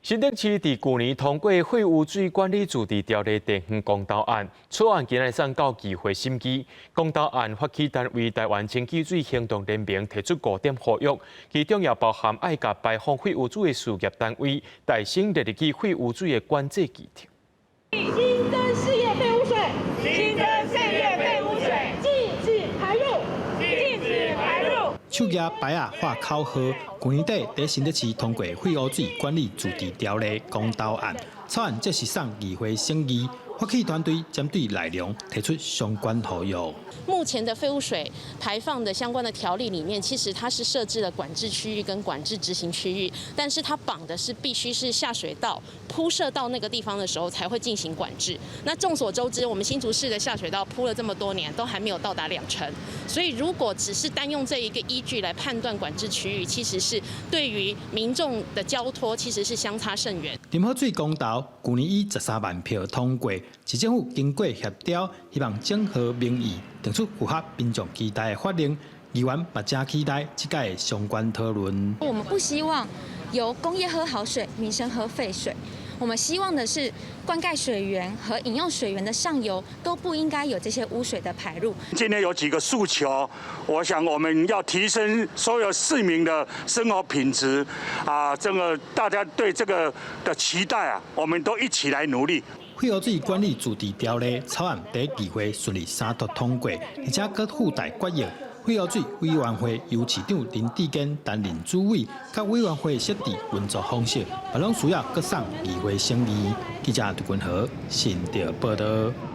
新竹市佇舊年通過廢污水管理自治條例地方公投案，草案今日送到議會審議。公投案發起單位台灣清潔水行動聯盟提出五點呼籲，其中也包含愛共排放廢污水的事業單位提升列入去廢污水的管制議程。新增事業廢污水，新增事業廢污水，禁止排入，禁止排入。手舉牌仔喊口號，舊年底佇新竹市通過廢污水管理自治條例公投案，草案正式送議會審議。發起團隊針對內容提出相關呼籲。目前的廢污水排放的相關的條例裡面，其實它是設置了管制區域跟管制執行區域，但是它綁的是必須是下水道鋪設到那個地方的時候才會進行管制。那眾所周知，我們新竹市的下水道鋪了這麼多年，都還沒有到達兩成，所以如果只是單用這一個依據來判斷管制區域，其實是對於民眾的交託，其實是相差甚遠。林好水公投舊年以13萬票通過，市政府經過協調，希望整合民意，定出符合民眾期待的法令。議員嘛誠期待這屆的相關討論。我們不希望由工業喝好水，民生喝廢水。我們希望的是灌溉水源和飲用水源的上游都不應該有這些污水的排入。今天有幾個訴求，我想我們要提升所有市民的生活品質，啊，這個大家對這個的期待啊，我們都一起來努力。廢污水管理自治條例草案佇議會順利三讀通過，而且閣附帶決議，廢污水委員會由市長林智堅擔任主委，佮委員會設置運作方式，嘛攏需要閣送議會審議。記者杜君和新竹報道。